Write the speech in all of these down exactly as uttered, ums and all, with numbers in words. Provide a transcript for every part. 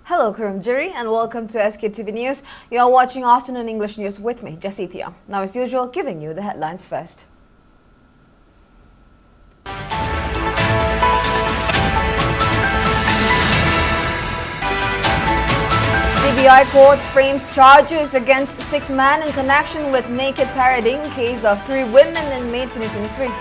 Hello, Kurumjiri, and welcome to S K T V News. You are watching Afternoon English News with me, Jessica. Now, as usual, giving you the headlines first. C B I court frames charges against six men in connection with naked parading case of three women in May twenty twenty-three.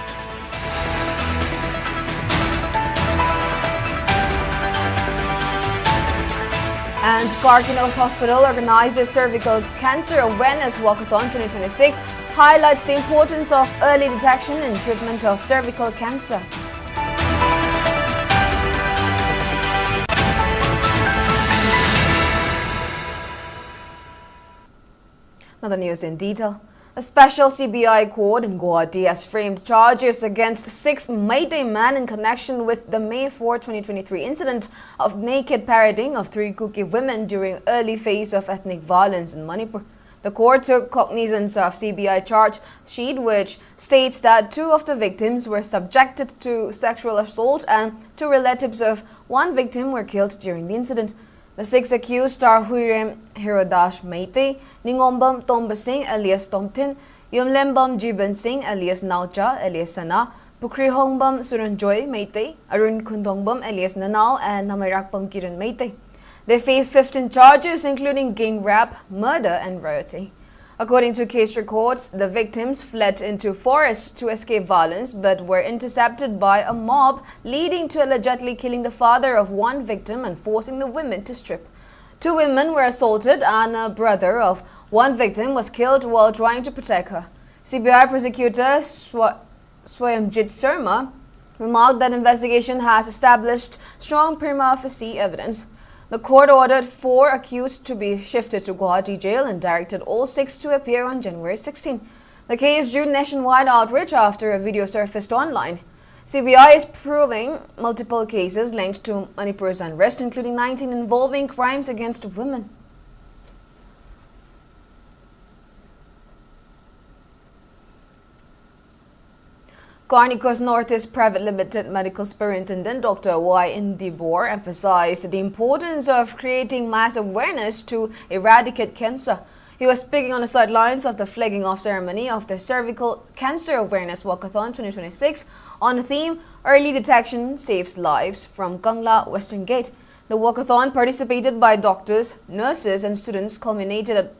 And Karkinos Hospital organizes cervical cancer awareness walkathon twenty twenty-six, highlights the importance of early detection and treatment of cervical cancer. Now the news in detail. A special C B I court in Guwahati has framed charges against six Meitei men in connection with the May fourth, twenty twenty-three incident of naked parading of three Kuki women during early phase of ethnic violence in Manipur. The court took cognizance of C B I charge sheet, which states that two of the victims were subjected to sexual assault and two relatives of one victim were killed during the incident. The six accused are Huirem Hirodash Meitei, Ningombam Tombasing alias Tomthin, Yumlembam Jiban Singh alias Naucha alias Sana, Pukrihongbam Suranjoy Meitei, Arun Khundongbam alias Nanao, and Namairakbam Kiran Meitei. They face fifteen charges, including gang rape, murder, and rioting. According to case records, the victims fled into forest to escape violence but were intercepted by a mob, leading to allegedly killing the father of one victim and forcing the women to strip. Two women were assaulted and a brother of one victim was killed while trying to protect her. C B I prosecutor Swa- Swayamjit Sharma remarked that investigation has established strong prima facie evidence. The court ordered four accused to be shifted to Guwahati jail and directed all six to appear on January sixteen. The case drew nationwide outrage after a video surfaced online. C B I is probing multiple cases linked to Manipur's unrest, including nineteen involving crimes against women. Carnicos Northeast Private Limited Medical Superintendent Doctor Y Indibor emphasized the importance of creating mass awareness to eradicate cancer. He was speaking on the sidelines of the flagging off ceremony of the Cervical Cancer Awareness Walkathon twenty twenty-six on the theme Early Detection Saves Lives from Kangla Western Gate. The walkathon, participated by doctors, nurses, and students, culminated at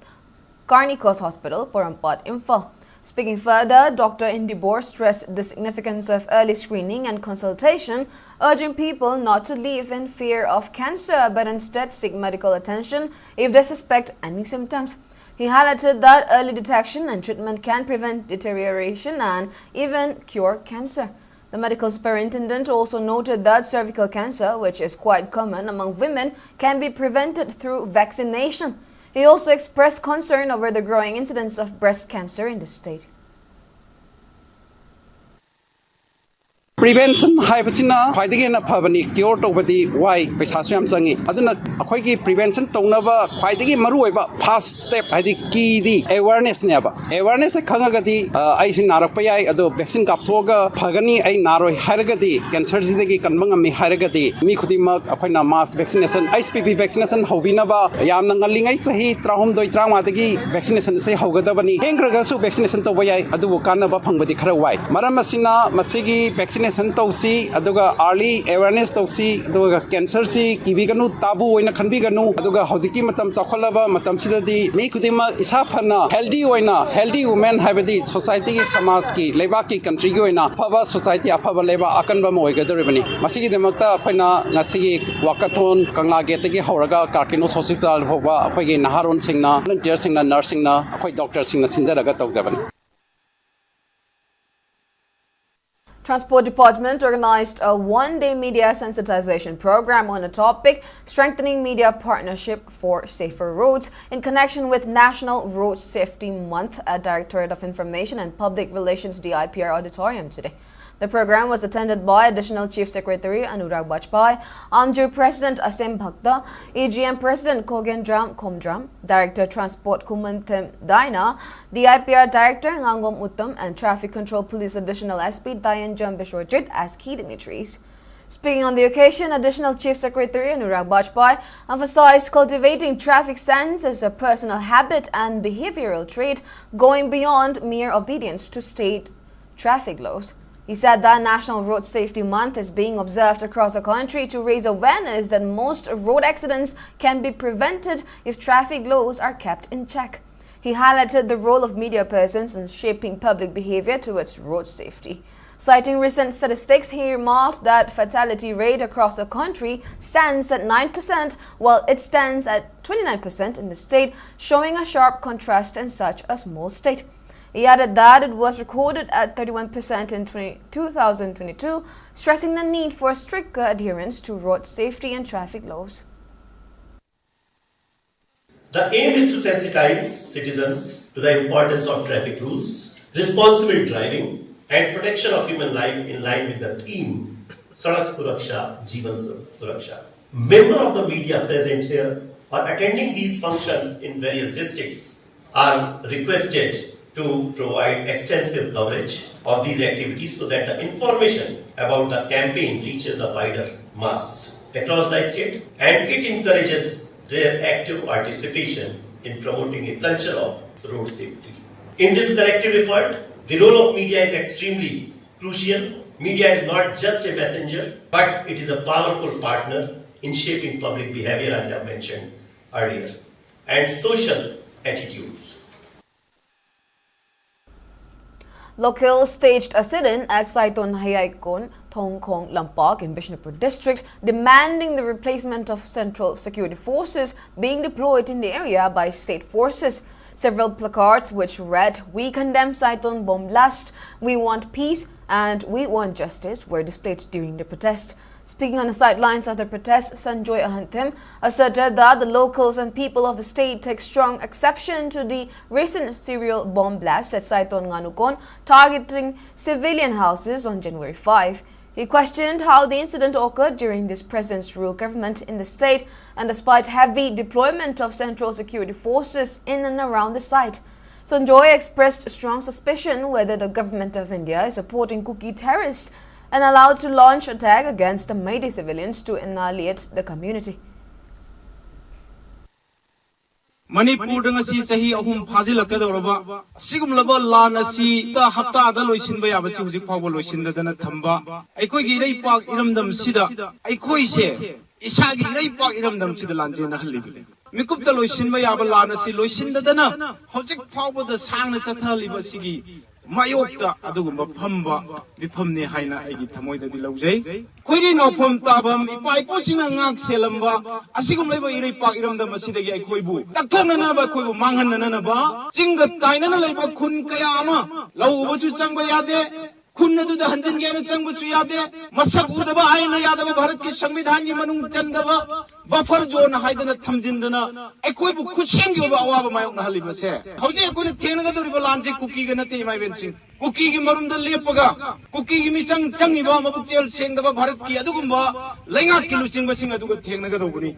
Carnicos Hospital, Porompat, Imphal. Speaking further, Doctor Indibor stressed the significance of early screening and consultation, urging people not to live in fear of cancer but instead seek medical attention if they suspect any symptoms. He highlighted that early detection and treatment can prevent deterioration and even cure cancer. The medical superintendent also noted that cervical cancer, which is quite common among women, can be prevented through vaccination. He also expressed concern over the growing incidence of breast cancer in the state. Prevention ꯍꯥꯏꯕꯁꯤꯅ ꯈ꯭ꯋꯥꯏꯗꯒꯤ ꯍꯦꯟꯅ ꯐꯕꯅꯤ꯫ Cure ꯇꯧꯕꯗꯤ ꯋꯥꯏ, ꯄꯩꯁꯥꯁꯨ ꯌꯥꯝ ꯆꯪꯉꯤ꯫ ꯑꯗꯨꯅ ꯑꯩꯈꯣꯏꯒꯤ prevention ꯇꯧꯅꯕ ꯈ꯭ꯋꯥꯏꯗꯒꯤ ꯃꯔꯨꯑꯣꯏꯕ first step, ꯍꯥꯏꯗꯤ key ꯗꯤ awareness ꯅꯦꯕ꯫ Awareness ꯁꯦ ꯈꯪꯉꯒꯗꯤ, ꯑ, ꯑꯩꯁꯤ ꯅꯥꯔꯛꯄ ꯌꯥꯏ, ꯑꯗꯣ vaccine ꯀꯥꯞꯊꯣꯛꯑꯒ ꯐꯒꯅꯤ, ꯑꯩ ꯅꯥꯔꯣꯏ ꯍꯥꯏꯔꯒꯗꯤ, cancer ꯁꯤꯗꯒꯤ ꯀꯟꯕ ꯉꯝꯃꯤ ꯍꯥꯏꯔꯒꯗꯤ, ꯃꯤ ꯈꯨꯗꯤꯡꯃꯛ ꯑꯩꯈꯣꯏꯅ mass vaccination, H P V vaccination ꯍꯧꯕꯤꯅꯕ ꯌꯥꯝꯅ ꯉꯜꯂꯤꯉꯩ ꯆꯍꯤ ꯇꯔꯥꯍꯨꯝꯗꯣꯏ, ꯇꯔꯥꯃꯉꯥꯗꯒꯤ vaccination ꯑꯁꯤ ꯍꯧꯒꯗꯕꯅꯤ꯫ ꯊꯦꯡꯈ꯭ꯔꯒꯁꯨ vaccination ꯇꯧꯕ ꯌꯥꯏ, ꯑꯗꯨꯕꯨ ꯀꯥꯟꯅꯕ ꯐꯪꯕꯗꯤ ꯈꯔ ꯋꯥꯏ꯫ ꯃꯔꯝ ꯑꯁꯤꯅ ꯃꯁꯤꯒꯤ vaccination ꯇꯧꯁꯤ, ꯑꯗꯨꯒ early awareness ꯇꯧꯁꯤ, ꯑꯗꯨꯒ cancer ꯁꯤ ꯀꯤꯕꯤꯒꯅꯨ, taboo ꯑꯣꯏꯅ ꯈꯟꯕꯤꯒꯅꯨ꯫ ꯑꯗꯨꯒ ꯍꯧꯖꯤꯛꯀꯤ ꯃꯇꯝ ꯆꯥꯎꯈꯠꯂꯕ ꯃꯇꯝꯁꯤꯗꯗꯤ ꯃꯤ ꯈꯨꯗꯤꯡꯃꯛ ꯏꯁꯥ ꯐꯅ healthy ꯑꯣꯏꯅ, healthy women ꯍꯥꯏꯕꯗꯤ society ꯒꯤ, ꯁꯃꯥꯖꯀꯤ, ꯂꯩꯕꯥꯛꯀꯤ, country ꯒꯤ ꯑꯣꯏꯅ ꯑꯐꯕ society, ꯑꯐꯕ ꯂꯩꯕꯥꯛ, ꯑꯀꯟꯕ ꯑꯃ ꯑꯣꯏꯒꯗꯧꯔꯤꯕꯅꯤ꯫ ꯃꯁꯤꯒꯤꯗꯃꯛꯇ ꯑꯩꯈꯣꯏꯅ ꯉꯁꯤꯒꯤ walkathon ꯀꯪꯂꯥ gate ꯇꯒꯤ ꯍꯧꯔꯒ Carnicos Hospital ꯐꯥꯎꯕ ꯑꯩꯈꯣꯏꯒꯤ ꯅꯍꯥꯔꯣꯟꯁꯤꯡꯅ, volunteer ꯁꯤꯡꯅ, nurse ꯁꯤꯡꯅ, ꯑꯩꯈꯣꯏ doctor ꯁꯤꯡꯅ ꯁꯤꯟꯖꯔꯒ ꯇꯧꯖꯕꯅꯤ꯫ Transport Department organized a one-day media sensitization program on a topic, strengthening media partnership for safer roads, in connection with National Road Safety Month at Directorate of Information and Public Relations D I P R Auditorium today. The program was attended by Additional Chief Secretary Anurag Bajpai, AMJU President Asem Bhakta, AGM President Kogendram Komdram, Director Transport Kumanthem Daina, DIPR Director Ngangom Uttam, and Traffic Control Police Additional SP Dayan Jambishwarjit as key dignitaries. Speaking on the occasion, Additional Chief Secretary Anurag Bajpai emphasized cultivating traffic sense as a personal habit and behavioral trait, going beyond mere obedience to state traffic laws. He said that National Road Safety Month is being observed across the country to raise awareness that most road accidents can be prevented if traffic laws are kept in check. He highlighted the role of media persons in shaping public behavior towards road safety. Citing recent statistics, he remarked that fatality rate across the country stands at nine percent, while it stands at twenty-nine percent in the state, showing a sharp contrast in such a small state. He added that it was recorded at thirty-one percent in twenty, two thousand twenty-two, stressing the need for stricter adherence to road safety and traffic laws. The aim is to sensitize citizens to the importance of traffic rules, responsible driving, and protection of human life in line with the theme Sadak Suraksha, Jeevan Suraksha. Member of the media present here or attending these functions in various districts are requested to provide extensive coverage of these activities so that the information about the campaign reaches a wider mass across the state, and it encourages their active participation in promoting a culture of road safety. In this collective effort, the role of media is extremely crucial. Media is not just a messenger, but it is a powerful partner in shaping public behavior, as I mentioned earlier, and social attitudes. Locals staged a sit-in at Saiton Hayaikon, Thongkhong Lampak in Bishnupur district, demanding the replacement of central security forces being deployed in the area by state forces. Several placards which read, "We condemn Saiton bomb blast, we want peace, and we want justice," were displayed during the protest. Speaking on the sidelines of the protest, Sanjoy Ahantim asserted that the locals and people of the state take strong exception to the recent serial bomb blast at Saiton Nganukon, targeting civilian houses on January five. He questioned how the incident occurred during this president's rule government in the state and despite heavy deployment of central security forces in and around the site. Sanjoy expressed strong suspicion whether the government of India is supporting Kuki terrorists and allowed to launch attack against the Meitei civilians to annihilate the community. ꯃꯅꯤꯄꯨꯔꯗ ꯉꯁꯤ ꯆꯍꯤ ꯑꯍꯨꯝ ꯐꯥꯖꯤꯜꯂꯛꯀꯗꯧꯔꯕ ꯑꯁꯤꯒꯨꯝꯂꯕ ꯂꯥꯟ ꯑꯁꯤ ꯍꯞꯇꯥꯗ ꯂꯣꯏꯁꯤꯟꯕ ꯌꯥꯕꯁꯤ ꯍꯧꯖꯤꯛ ꯐꯥꯎꯕ ꯂꯣꯏꯁꯤꯟꯗꯗꯅ ꯊꯝꯕ, ꯑꯩꯈꯣꯏꯒꯤ ꯏꯔꯩꯄꯥꯛ ꯏꯔꯝꯗꯝꯁꯤꯗ ꯑꯩꯈꯣꯏꯁꯦ ꯏꯁꯥꯒꯤ ꯏꯔꯩꯄꯥꯛ ꯏꯔꯝꯗꯝꯁꯤꯗ ꯂꯥꯟꯖꯦꯟꯅꯍꯜꯂꯤꯕꯅꯤ꯫ ꯃꯤꯀꯨꯞꯇ ꯂꯣꯏꯁꯤꯟꯕ ꯌꯥꯕ ꯂꯥꯟ ꯑꯁꯤ ꯂꯣꯏꯁꯤꯟꯗꯗꯅ ꯍꯧꯖꯤꯛ ꯐꯥꯎꯕꯗ ꯁꯥꯡꯅ ꯆꯠꯊꯍꯜꯂꯤꯕ ꯑꯁꯤꯒꯤ ꯃꯥꯌꯣꯛꯇ ꯑꯗꯨꯒꯨꯝꯕ ꯐꯝꯕ ꯃꯤꯐꯝꯅꯤ ꯍꯥꯏꯅ ꯑꯩꯒꯤ ꯊꯃꯣꯏꯗꯗꯤ ꯂꯧꯖꯩ꯫ ꯈꯣꯏꯔꯤ ꯅꯥꯎꯐꯝ ꯇꯥꯐꯝ ꯏꯄꯥ ꯏꯄꯨꯁꯤꯡꯅ ꯉꯥꯛ ꯁꯦꯜꯂꯝꯕ ꯑꯁꯤꯒꯨꯝꯂꯕ ꯏꯔꯩꯄꯥꯛ ꯏꯔꯝꯗꯝ ꯑꯁꯤꯗꯒꯤ ꯑꯩꯈꯣꯏꯕꯨ ꯇꯛꯊꯣꯛꯅꯅꯕ, ꯑꯩꯈꯣꯏꯕꯨ ꯃꯥꯡꯍꯟꯅꯅꯕ ꯆꯤꯡꯒ ꯇꯥꯏꯅꯅ ꯂꯩꯕ ꯈꯨꯟ ꯀꯌꯥ ꯑꯃ ꯂꯧ ꯎꯕꯁꯨ ꯆꯪꯕ ꯌꯥꯗꯦ, ꯈꯨꯟ ꯑꯗꯨꯗ ꯍꯟꯖꯤꯟꯒꯦ ꯍꯥꯏꯅ ꯆꯪꯕꯁꯨ ꯌꯥꯗꯦ, ꯃꯁꯛ ꯎꯗꯕ, ꯑꯥꯏꯟꯅ ꯌꯥꯗꯕ, ꯚꯥꯔꯠꯀꯤ ꯁꯪꯕꯤꯙꯥꯟꯒꯤ ꯃꯅꯨꯡ ꯆꯟꯗꯕ ꯕꯐꯔ ꯖꯣꯟ ꯍꯥꯏꯗꯅ ꯊꯝꯖꯤꯟꯗꯅ ꯑꯩꯈꯣꯏꯕꯨ ꯈꯨꯠꯁꯦꯝꯒꯤ ꯑꯣꯏꯕ ꯑꯋꯥꯕ ꯃꯥꯌꯣꯛꯅꯍꯜꯂꯤꯕꯁꯦ ꯍꯧꯖꯤꯛ ꯑꯩꯈꯣꯏꯅ ꯊꯦꯡꯅꯒꯗꯧꯔꯤꯕ ꯂꯥꯟꯁꯤ ꯀꯨꯀꯤꯒ ꯅꯠꯇꯦ, ꯏꯃꯥ ꯏꯕꯦꯟꯁꯤꯡ꯫ ꯀꯨꯀꯤꯒꯤ ꯃꯔꯨꯝꯗ ꯂꯦꯞꯄꯒ ꯀꯨꯀꯤꯒꯤ ꯃꯤꯆꯪ ꯆꯪꯉꯤꯕ ꯃꯕꯨꯛꯆꯦꯜ ꯁꯦꯡꯗꯕ ꯚꯥꯔꯠꯀꯤ ꯑꯗꯨꯒꯨꯝꯕ ꯂꯩꯉꯥꯛꯀꯤ ꯂꯨꯆꯤꯡꯕꯁꯤꯡ ꯑꯗꯨꯒ ꯊꯦꯡꯅꯒꯗꯧꯕꯅꯤ꯫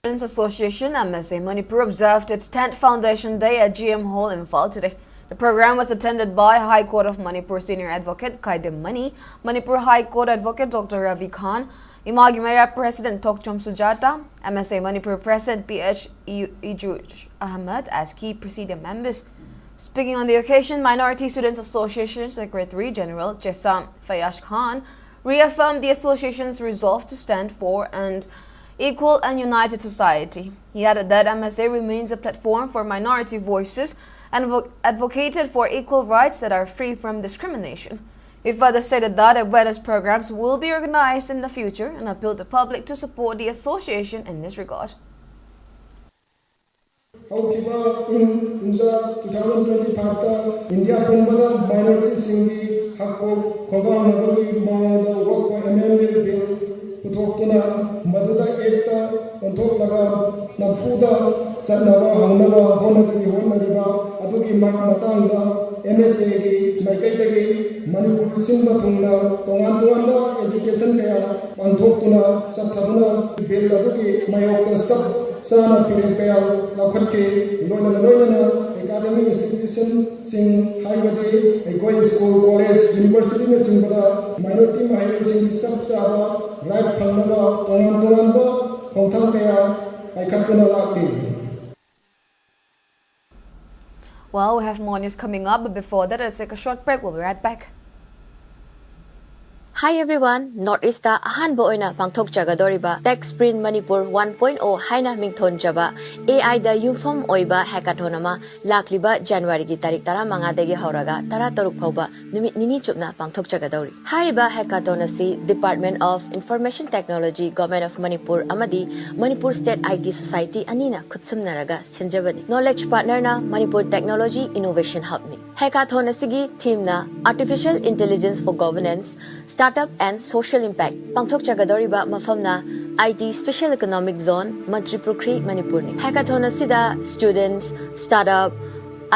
Students Association, M S A Manipur, observed its tenth Foundation Day at G M Hall, Imphal today. The program was attended by High Court of Manipur Senior Advocate Kaidim Mani, Manipur High Court Advocate Doctor Ravi Khan, Imagi Meira President Tokchom Sujata, M S A Manipur President P H Ijuj Ahmed as key presidium members. Speaking on the occasion, Minority Students Association Secretary General Chesam Fayash Khan reaffirmed the association's resolve to stand for an equal and united society. He added that M S A remains a platform for minority voices and advo- advocated for equal rights that are free from discrimination. He further stated that awareness programs will be organized in the future and appealed the public to support the association in this regard. ꯍꯧꯈꯤꯕ ꯏꯪ ꯀꯨꯝꯖꯥ two thousand twenty five ꯇ India ꯄꯨꯝꯕꯗ ꯃꯥꯏꯅꯣꯔꯤꯇꯤꯁꯤꯡꯒꯤ ꯍꯛꯄꯣꯛ ꯈꯣꯡꯒꯥꯎꯅꯕꯒꯤ ꯃꯑꯣꯡꯗ ꯋꯥꯛꯄ ꯑꯦꯃꯦꯟꯃꯦꯟ bill ꯄꯨꯊꯣꯛꯇꯨꯅ ꯃꯗꯨꯗ act ꯑꯣꯟꯊꯣꯛꯂꯒ ꯅꯝꯐꯨꯗ ꯆꯠꯅꯕ ꯍꯧꯅꯕ ꯍꯣꯠꯅꯔꯤ ꯍꯣꯠꯅꯔꯤꯕ ꯑꯗꯨꯒꯤ ꯃ- ꯃꯇꯥꯡꯗ ꯑꯦꯝ ꯑꯦꯁ ꯑꯦꯒꯤ ꯃꯥꯏꯀꯩꯗꯒꯤ ꯃꯅꯤꯄꯨꯔ ꯁꯤꯟꯕ ꯊꯨꯡꯅ ꯇꯣꯉꯥꯟ ꯇꯣꯉꯥꯟꯕ ꯑꯦꯖꯤꯇꯦꯁꯟ ꯀꯌꯥ ꯄꯥꯡꯊꯣꯛꯇꯨꯅ ꯆꯠꯊꯗꯨꯅ ꯕꯤꯜ ꯑꯗꯨꯒꯤ ꯃꯥꯌꯣꯛꯇ ꯆꯞ ꯆꯥꯅ ꯐꯤꯔꯦꯞ ꯀꯌꯥ ꯂꯧꯈꯠꯈꯤ꯫ ꯂꯣꯏꯅꯅ ꯂꯣꯏꯅꯅ ꯑꯦꯀꯥꯗꯃꯤꯛ ꯏꯟꯁꯇꯤꯇ꯭ꯌꯨꯁꯟꯁꯤꯡ ꯍꯥꯏꯕꯗꯤ ꯑꯩꯈꯣꯏ ꯁ꯭ꯀꯨꯜ, ꯀꯣꯂꯦꯖ, ꯌꯨꯅꯤꯚꯔꯁꯤꯇꯤꯅꯆꯤꯡꯕꯗ ꯃꯥꯏꯅꯣꯔꯤꯇꯤ ꯃꯍꯩꯔꯣꯏꯁꯤꯡꯒꯤ ꯆꯞ ꯆꯥꯕ ꯔꯥꯏꯠ ꯐꯪꯅꯕ ꯇꯣꯉꯥꯟ ꯇꯣꯉꯥꯟꯕ ꯈꯣꯡꯊꯥꯡ ꯀꯌꯥ ꯄꯥꯏꯈꯠꯇꯨꯅ ꯂꯥꯛꯂꯤ꯫ Well, we have more news coming up, but before that, let's take a short break. We'll be right back. Hi everyone, North East ꯇ ꯑꯍꯥꯟꯕ ꯑꯣꯏꯅ ꯄꯥꯡꯊꯣꯛꯆꯒꯗꯧꯔꯤꯕ Tech Sprint Manipur one point oh ꯍꯥꯏꯅ ꯃꯤꯡꯊꯣꯟꯖꯕ A I ꯗ ꯌꯨꯝꯐꯝ ꯑꯣꯏꯕ hackathon ꯑꯃ ꯂꯥꯛꯂꯤꯕ ꯖꯅꯋꯥꯔꯤꯒꯤ ꯇꯥꯔꯤꯛ ꯇꯔꯥꯃꯉꯥꯗꯒꯤ ꯍꯧꯔꯒ ꯇꯔꯥꯇꯔꯨꯛ ꯐꯥꯎꯕ ꯅꯨꯃꯤꯠ ꯅꯤꯅꯤ ꯆꯨꯞꯅ ꯄꯥꯡꯊꯣꯛꯆꯒꯗꯧꯔꯤ꯫ ꯍꯥꯏꯔꯤꯕ hackathon ꯑꯁꯤ Department of Information Technology, Government of Manipur ꯑꯃꯗꯤ Manipur State I T Society ꯑꯅꯤꯅ ꯈꯨꯠꯁꯝꯅꯔꯒ ꯁꯤꯟꯖꯕꯅꯤ꯫ Knowledge partner ꯅ Manipur Technology Innovation Hub ꯅꯤ꯫ Hackathon ꯑꯁꯤꯒꯤ theme ꯅ Artificial Intelligence for Governance, Startup and Social Impact꯫ ꯄꯥꯡꯊꯣꯛꯆꯒꯗꯧꯔꯤꯕ ꯃꯐꯝꯅ I T Special Economic Zone, ꯃꯟꯇ꯭ꯔꯤ ꯄꯨꯈ꯭ꯔꯤ, ꯃꯅꯤꯄꯨꯔꯅꯤ꯫ Hackathon ꯑꯁꯤꯗ students, startup,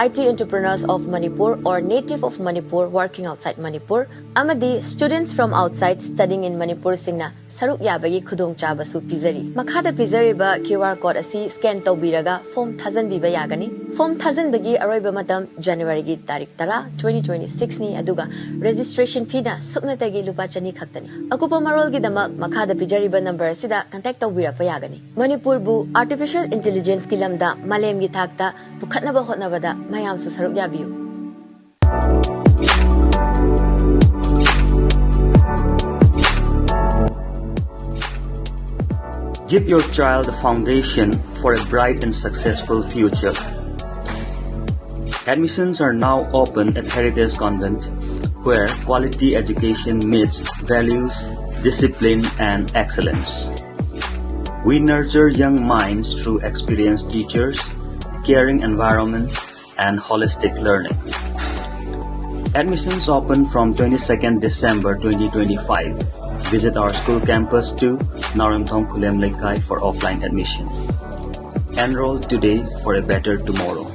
I T entrepreneurs of Manipur or native of Manipur working outside Manipur ꯑꯃꯗꯤ students from outside studying in Manipur ꯁꯤꯡꯅ ꯁꯔꯨꯛ ꯌꯥꯕꯒꯤ ꯈꯨꯗꯣꯡꯆꯥꯕꯁꯨ ꯄꯤꯖꯔꯤ꯫ ꯃꯈꯥꯗ ꯄꯤꯖꯔꯤꯕ QR code ꯑꯁꯤ scan ꯇꯧꯕꯤꯔꯒ form ꯊꯥꯖꯟꯕꯤꯕ ꯌꯥꯒꯅꯤ꯫ Form ꯊꯥꯖꯟꯕꯒꯤ ꯑꯔꯣꯏꯕ ꯃꯇꯝ ꯖꯅꯋꯥꯔꯤꯒꯤ ꯇꯥꯔꯤꯛ ꯇꯔꯥ, twenty twenty-six ꯅꯤ, ꯑꯗꯨꯒ registration fee ꯅ ꯁꯨꯞꯅꯇꯒꯤ ꯂꯨꯄꯥ ꯆꯅꯤ ꯈꯛꯇꯅꯤ꯫ ꯑꯀꯨꯞꯄ ꯃꯔꯣꯜꯒꯤꯗꯃꯛ ꯃꯈꯥꯗ ꯄꯤꯖꯔꯤꯕ number ꯑꯁꯤꯗ contact ꯇꯧꯕꯤꯔꯛꯄ ꯌꯥꯒꯅꯤ꯫ ꯃꯅꯤꯄꯨꯔꯕꯨ artificial intelligence ꯀꯤ ꯂꯝꯗ ꯃꯥꯂꯦꯝꯒꯤ ꯊꯥꯛꯇ ꯄꯨꯈꯠꯅꯕ ꯍꯣꯠꯅꯕꯗ ꯃꯌꯥꯝꯁꯨ ꯁꯔꯨꯛ ꯌꯥꯕꯤꯌꯨ꯫ Give your child a foundation for a bright and successful future. Admissions are now open at Heritage Convent, where quality education meets values, discipline, and excellence. We nurture young minds through experienced teachers, caring environment, and holistic learning. Admissions open from twenty-second December twenty twenty-five. Visit our school campus to Naoremthong Khulem Leikai for offline admission. Enroll today for a better tomorrow.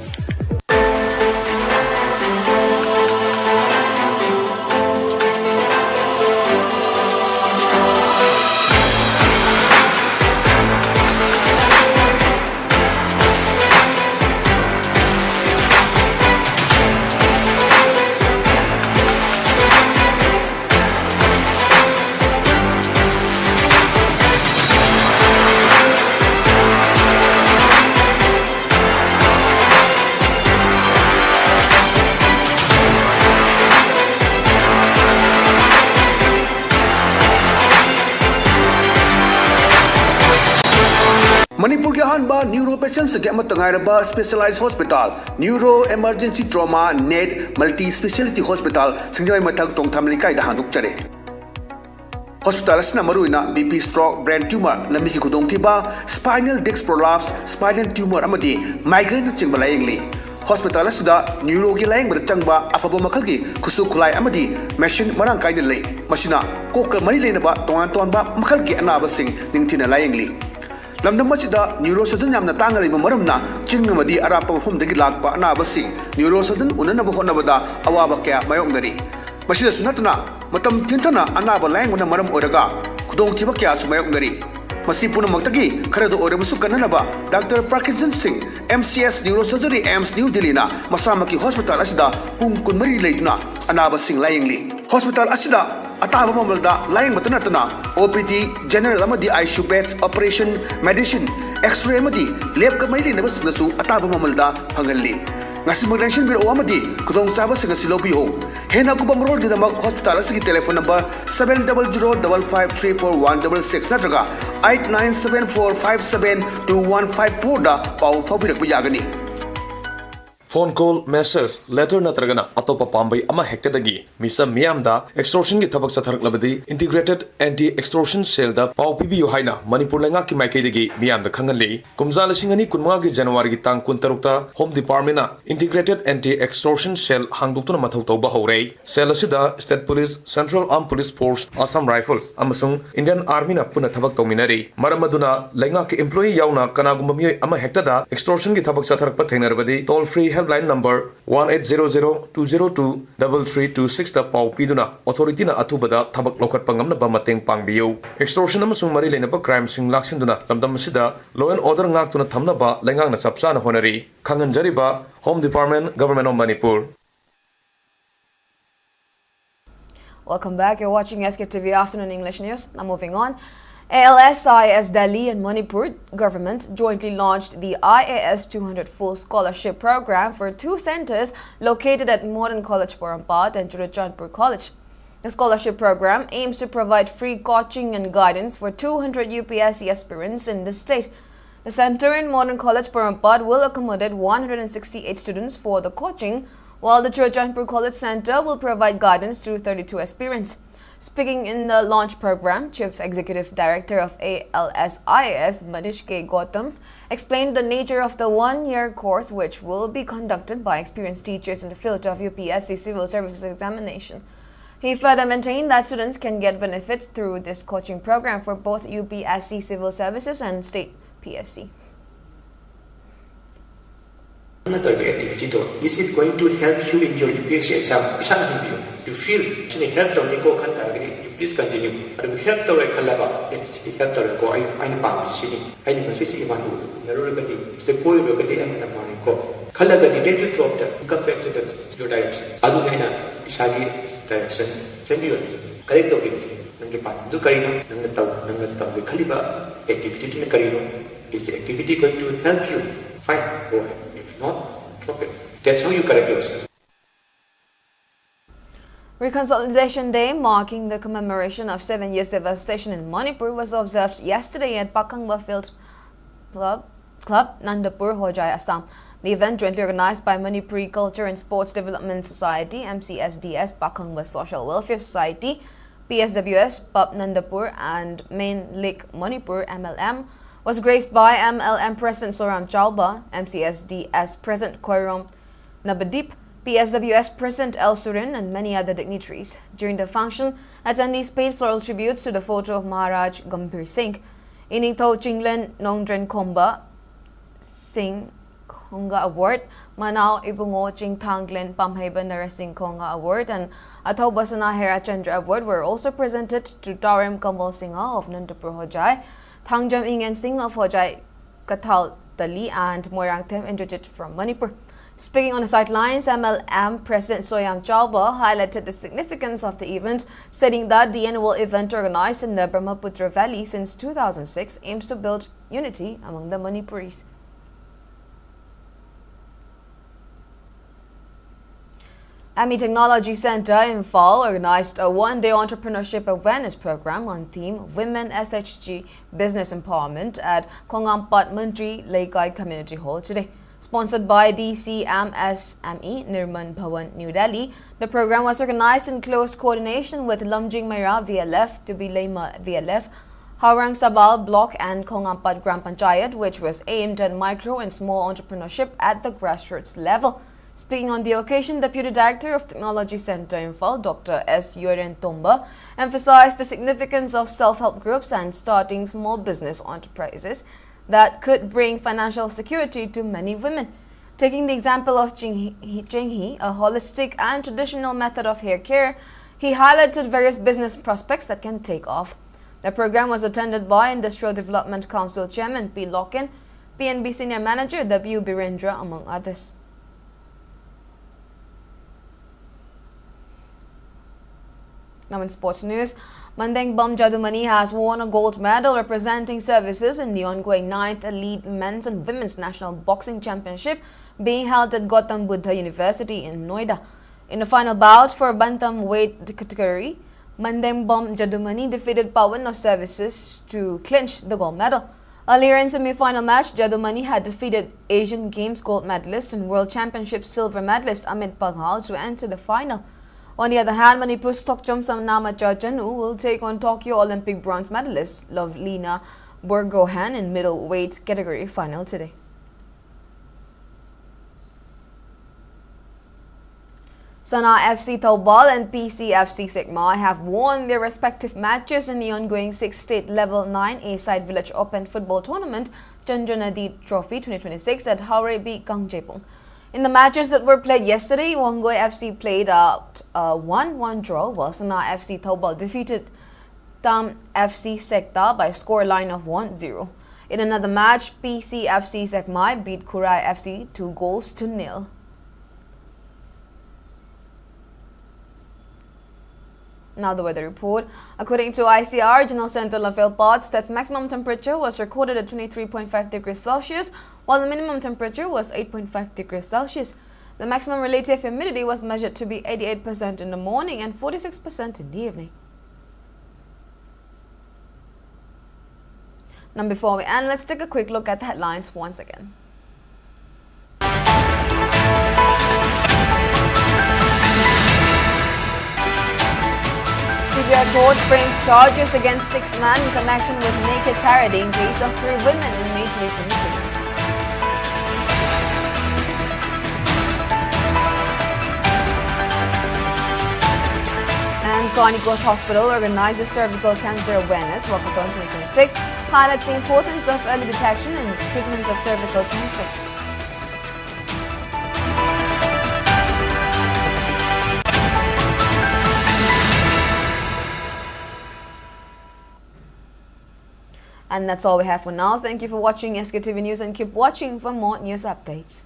ꯃꯅꯤꯄꯨꯔꯒꯤ ꯑꯍꯥꯟꯕ neuro ꯄꯦꯁꯦꯟꯁꯤꯡꯒꯤ ꯑꯃꯠꯇ ꯉꯥꯏꯔꯕ specialised hospital, neuro emergency trauma net multi speciality hospital, ꯁꯤꯡꯖꯃꯩ ꯃꯊꯛ ꯇꯣꯡꯊꯥꯝ ꯂꯩꯀꯥꯏꯗ ꯍꯥꯡꯗꯣꯛꯆꯔꯦ꯫ ꯍꯣꯁꯄꯤꯇꯥꯜ ꯑꯁꯤꯅ ꯃꯔꯨꯑꯣꯏꯅ B P, stroke, brain tumour, ꯂꯝꯕꯤꯒꯤ ꯈꯨꯗꯣꯡꯊꯤꯕ, spinal disc prolapse, spinal tumour ꯑꯃꯗꯤ ꯃꯥꯏꯒ꯭ꯔꯦꯟꯅꯆꯤꯡꯕ ꯂꯥꯌꯦꯡꯂꯤ꯫ ꯍꯣꯁꯄꯤꯇꯥꯜ ꯑꯁꯤꯗ ꯅ꯭ꯌꯨꯔꯣꯒꯤ ꯂꯥꯌꯦꯡꯕꯗ ꯆꯪꯕ ꯑꯐꯕ ꯃꯈꯜꯒꯤ ꯈꯨꯠꯁꯨ ꯈꯨꯠꯂꯥꯏ ꯑꯃꯗꯤ ꯃꯦꯁꯤꯟ ꯃꯔꯥꯡ ꯀꯥꯏꯅ ꯂꯩ꯫ ꯃꯁꯤꯅ ꯀꯣꯛꯀ ꯃꯔꯤ ꯂꯩꯅꯕ ꯇꯣꯉꯥꯟ ꯇꯣꯉꯥꯟꯕ ꯃꯈꯜꯒꯤ ꯑꯅꯥꯕꯁꯤꯡ ꯅꯤꯡꯊꯤꯅ ꯂꯥꯌꯦꯡꯂꯤ꯫ ꯂꯝꯗꯝ ꯑꯁꯤꯗ ꯅ꯭ꯌꯨꯔꯣ ꯁꯔꯖꯟ ꯌꯥꯝꯅ ꯇꯥꯡꯅ ꯂꯩꯕ ꯃꯔꯝꯅ ꯆꯤꯡ ꯑꯃꯗꯤ ꯑꯔꯥꯞꯄ ꯃꯐꯝꯗꯒꯤ ꯂꯥꯛꯄ ꯑꯅꯥꯕꯁꯤꯡ ꯅ꯭ꯌꯨꯔꯣ ꯁꯔꯖꯟ ꯎꯅꯅꯕ ꯍꯣꯠꯅꯕꯗ ꯑꯋꯥꯕ ꯀꯌꯥ ꯃꯥꯌꯣꯛꯅꯔꯤ꯫ ꯃꯁꯤꯗꯁꯨ ꯅꯠꯇꯅ ꯃꯇꯝ ꯊꯦꯡꯊꯅ ꯑꯅꯥꯕ ꯂꯥꯌꯦꯡꯕꯅ ꯃꯔꯝ ꯑꯣꯏꯔꯒ ꯈꯨꯗꯣꯡꯊꯤꯕ ꯀꯌꯥꯁꯨ ꯃꯥꯌꯣꯛꯅꯔꯤ꯫ ꯃꯁꯤ ꯄꯨꯝꯅꯃꯛꯇꯒꯤ ꯈꯔꯗ ꯑꯣꯏꯔꯕꯁꯨ ꯀꯟꯅꯅꯕ ꯗꯥꯛꯇꯔ ꯄ꯭ꯔꯀꯤꯟꯁꯟ ꯁꯤꯡ, M C S neuro surgery, AIIMS new ꯗꯤꯜꯂꯤꯅ ꯃꯁꯥꯃꯛꯀꯤ ꯍꯣꯁꯄꯤꯇꯥꯜ ꯑꯁꯤꯗ ꯄꯨꯡ ꯀꯨꯟꯃꯔꯤ ꯂꯩꯗꯨꯅ ꯑꯅꯥꯕꯁꯤꯡ ꯂꯥꯌꯦꯡꯂꯤ꯫ ꯍꯣꯁꯄꯤꯇꯥꯜ ꯑꯁꯤꯗ ꯑꯇꯥꯕ ꯃꯃꯜꯗ ꯂꯥꯌꯦꯡꯕꯇ ꯅꯠꯇꯅ ꯑꯣ ꯄꯤ ꯗꯤ, ꯖꯦꯅꯔꯦꯜ ꯑꯃꯗꯤ I C U bed, operation, medicine, x-ray ꯑꯃꯗꯤ ꯂꯦꯕꯀ ꯃꯔꯤ ꯂꯩꯅꯕꯁꯤꯡꯗꯁꯨ ꯑꯇꯥꯕ ꯃꯃꯜꯗ ꯐꯪꯍꯜꯂꯤ꯫ ꯉꯁꯤꯃꯛ ꯂꯦꯡꯁꯤꯟꯕꯤꯔꯛꯎ ꯑꯃꯗꯤ ꯈꯨꯗꯣꯡꯆꯥꯕꯁꯤꯡ ꯑꯁꯤ ꯂꯧꯕꯤꯌꯨ꯫ ꯍꯦꯟꯅ ꯑꯀꯨꯞꯄ ꯃꯔꯣꯜꯒꯤꯗꯃꯛ ꯍꯣꯁꯄꯤꯇꯥꯜ ꯑꯁꯤꯒꯤ telephone number seven double zero double five three four one double six ꯅꯠꯇ꯭ꯔꯒ eight nine seven four five seven two one five fourꯗ ꯄꯥꯎ ꯐꯥꯎꯕꯤꯔꯛꯄ ꯌꯥꯒꯅꯤ꯫ Phone call, message, letter ꯅꯠꯇ꯭ꯔꯒꯅ ꯑꯇꯣꯞꯄ ꯄꯥꯝꯕꯩ ꯑꯃ ꯍꯦꯛꯇꯗꯒꯤ ꯃꯤꯆꯝ ꯃꯤꯌꯥꯝꯗ extortionꯒꯤ ꯊꯕꯛ ꯆꯠꯊꯔꯛꯂꯕꯗꯤ Integrated Anti Extortion Cellꯗ ꯄꯥꯎ ꯄꯤꯕꯤꯌꯨ ꯍꯥꯏꯅ ꯃꯅꯤꯄꯨꯔ ꯂꯩꯉꯥꯛꯀꯤ ꯃꯥꯏꯀꯩꯗꯒꯤ ꯃꯤꯌꯥꯝꯗ ꯈꯪꯍꯜꯂꯤ꯫ ꯀꯨꯝꯖꯥ ꯂꯤꯁꯤꯡ ꯑꯅꯤ ꯀꯨꯟꯃꯉꯥꯒꯤ ꯖꯅꯋꯥꯔꯤꯒꯤ ꯇꯥꯡ ꯀꯨꯟꯇꯔꯨꯛꯇ Home Departmentꯅ Integrated Anti Extortion Cell ꯍꯥꯡꯗꯣꯛꯇꯨꯅ ꯃꯊꯧ ꯇꯧꯕ ꯍꯧꯔꯦ꯫ Cell ꯑꯁꯤꯗ State Police, Central Armed Police Force, Assam Rifles ꯑꯃꯁꯨꯡ Indian Armyꯅ ꯄꯨꯟꯅ ꯊꯕꯛ ꯇꯧꯃꯤꯟꯅꯔꯤ꯫ ꯃꯔꯝ ꯑꯗꯨꯅ ꯂꯩꯉꯥꯛꯀꯤ employee ꯌꯥꯎꯅ ꯀꯅꯥꯒꯨꯝꯕ ꯃꯤꯑꯣꯏ ꯑꯃ ꯍꯦꯛꯇꯗ extortionꯒꯤ ꯊꯕꯛ ꯆꯠꯊꯔꯛꯄ ꯊꯦꯡꯅꯔꯕꯗꯤ toll free helpline number one eight zero zero two zero two three three two sixꯇ ꯄꯥꯎ ꯄꯤꯗꯨꯅ authorityꯅ ꯑꯊꯨꯕꯗ ꯊꯕꯛ ꯂꯧꯈꯠꯄ ꯉꯝꯅꯕ ꯃꯇꯦꯡ ꯄꯥꯡꯕꯤꯌꯨ꯫ Extortion ꯑꯃꯁꯨꯡ ꯃꯔꯤ ꯂꯩꯅꯕ crimeꯁꯤꯡ ꯂꯥꯛꯁꯤꯟꯗꯨꯅ ꯂꯝꯗꯝ ꯑꯁꯤꯗ law and order ꯉꯥꯛꯇꯨꯅ ꯊꯝꯅꯕ ꯂꯩꯉꯥꯛꯅ ꯆꯞ ꯆꯥꯅ ꯍꯣꯠꯅꯔꯤ꯫ ꯈꯪꯍꯟꯖꯔꯤꯕ, Home Department, Government of Manipur꯫ Welcome back. You're watching S K T V Afternoon English News. Now moving on. A L S I S Delhi and Manipur government jointly launched the I A S two hundred full scholarship program for two centers located at Modern College Porompat and Churachandpur College. The scholarship program aims to provide free coaching and guidance for two hundred U P S C aspirants in the state. The center in Modern College Porompat will accommodate one hundred sixty-eight students for the coaching, while the Churachandpur College Center will provide guidance to thirty-two aspirants. Speaking in the launch program, Chief Executive Director of A L S I S, Manish K Gautam, explained the nature of the one-year course, which will be conducted by experienced teachers in the field of U P S C civil services examination. He further maintained that students can get benefits through this coaching program for both U P S C civil services and state P S C. ꯅꯪꯅ ꯇꯧꯔꯤꯕ activityꯗꯣ, is it going to help you in your U P S C exam? ꯏꯁꯥꯅ ꯍꯪꯕꯤꯌꯨ꯫ You feel ꯁꯤꯅ help ꯇꯧꯅꯤꯀꯣ ꯈꯟ ꯇꯥꯔꯒꯗꯤ, you please continue꯫ ꯑꯗꯨꯕꯨ help ꯇꯧꯔꯦ ꯈꯜꯂꯕ, ꯑꯦ, ꯁꯤꯗꯤ help ꯇꯧꯔꯦꯀꯣ, ꯑꯩ, ꯑꯩꯅ ꯄꯥꯝꯃꯤꯁꯤ ꯁꯤꯅꯤ, ꯑꯩꯅ ꯉꯁꯤ ꯁꯤꯒꯤ ꯃꯥꯟꯕ ꯎꯅꯔꯨꯔꯒꯗꯤ, ꯁꯤꯗ ꯀꯣꯏꯔꯨꯔꯒꯗꯤ ꯑꯩ ꯃꯇꯝ ꯃꯥꯡꯉꯦꯀꯣ ꯈꯜꯂꯒꯗꯤ, then you drop them, come back to the, your direction꯫ ꯑꯗꯨꯅ ꯑꯩꯅ ꯏꯁꯥꯒꯤ direction ꯁꯦꯝꯕꯤꯌꯨ ꯍꯥꯏꯁꯦ, correct ꯇꯧꯕꯤꯕꯁꯦ꯫ ꯅꯪꯒꯤ ꯄꯥꯟꯗꯝꯗꯨ ꯀꯔꯤꯅꯣ? ꯅꯪꯅ ꯇꯧ-, ꯅꯪꯅ ꯇꯧꯒꯦ ꯈꯜꯂꯤꯕ activityꯗꯨꯅ ꯀꯔꯤꯅꯣ? Is the activity going to help you? Fine, go ahead. If not, drop it. That's how you correct yourself. Reconciliation Day, marking the commemoration of seven years devastation in Manipur, was observed yesterday at Pakhangba Field Club, Club Nandapur, Hojai, Assam. The event, jointly organized by Manipuri Culture and Sports Development Society, M C S D S, Pakhangba Social Welfare Society, P S W S, Pub Nandapur, and Main Lake Manipur, M L M, was graced by M L M President Soram Chauba, M C S D S President Koirom Nabadip, P S W S President L Surin, and many other dignitaries. During the function, attendees paid floral tributes to the photo of Maharaj Gambhir Singh, Iningthou Chinglen Nongdren Khomba Singh Khonga Award, Manao Ibungo Chingthang Glen Pamheiba Narasing Khonga Award, and Athoba Sana Hera Chandra Award were also presented to Tarim Kamal Singha of Nandapur Hojai, Thangjam Ingen Singh of Hojai Kathal Tali, and Moirangthem Indrajit from Manipur. Speaking on the sidelines, M L M President Soyam Chauba highlighted the significance of the event, stating that the annual event organized in the Brahmaputra Valley since two thousand six aims to build unity among the Manipuris. Ami Technology Center Imphal organized a one-day entrepreneurship awareness program on theme Women S H G Business Empowerment at Khongampat Mantri Leikai Community Hall today. Sponsored by D C M S M E Nirman Bhawan, New Delhi, the program was organized in close coordination with Lamjing Meira V L F, Tubi Leima V L F, Haurang Sabal Block, and Khongampat Gram Panchayat, which was aimed at micro and small entrepreneurship at the grassroots level. Speaking on the occasion, Deputy Director of Technology Center Imphal, Doctor S Yoren Tomba, emphasized the significance of self-help groups and starting small business enterprises that could bring financial security to many women. Taking the example of Ching Hi, Ching Hi, a holistic and traditional method of hair care, he highlighted various business prospects that can take off. The program was attended by Industrial Development Council Chairman P Loken, P N B Senior Manager W Birendra, among others. Now in sports news, Mandengbom Jadumani has won a gold medal representing services in the ongoing ninth Elite Men's and Women's National Boxing Championship being held at Gautam Buddha University in Noida. In the final bout for bantamweight category, Mandengbom Jadumani defeated Pawan of Services to clinch the gold medal. Earlier in semi-final match, Jadumani had defeated Asian Games gold medalist and World Championship silver medalist Amit Panghal to enter the final. On the other hand, Manipur's Thokchom Samnama Chachanu will take on Tokyo Olympic bronze medalist Lovlina Borgohain in middleweight category final today. Sana F C Thoubal and P C F C Sekmai have won their respective matches in the ongoing sixth State Level nine A-side Village Open Football Tournament, Chandra Nadi Trophy twenty twenty-six at Haurebi Kangjepung. In the matches that were played yesterday, Wangoi F C played out a one one draw, while Sana F C Thoubal defeated Tam F C Sekta by score line of one zero. In another match, P C F C Sekmai beat Kurai F C two goals to nil. Now the weather report. According to I C R, General Center Lamphel Potts, that maximum temperature was recorded at twenty-three point five degrees Celsius, while the minimum temperature was eight point five degrees Celsius. The maximum relative humidity was measured to be eighty-eight percent in the morning and forty-six percent in the evening. Now, before we end, let's take a quick look at the headlines once again. C B I court frames charges against six men in connection with naked parading case of three women in May twenty twenty-three. And Carnicos Hospital organizes cervical cancer awareness walkathon twenty twenty-six, highlights the importance of early detection and treatment of cervical cancer. And that's all we have for now. Thank you for watching S K T V News and keep watching for more news updates.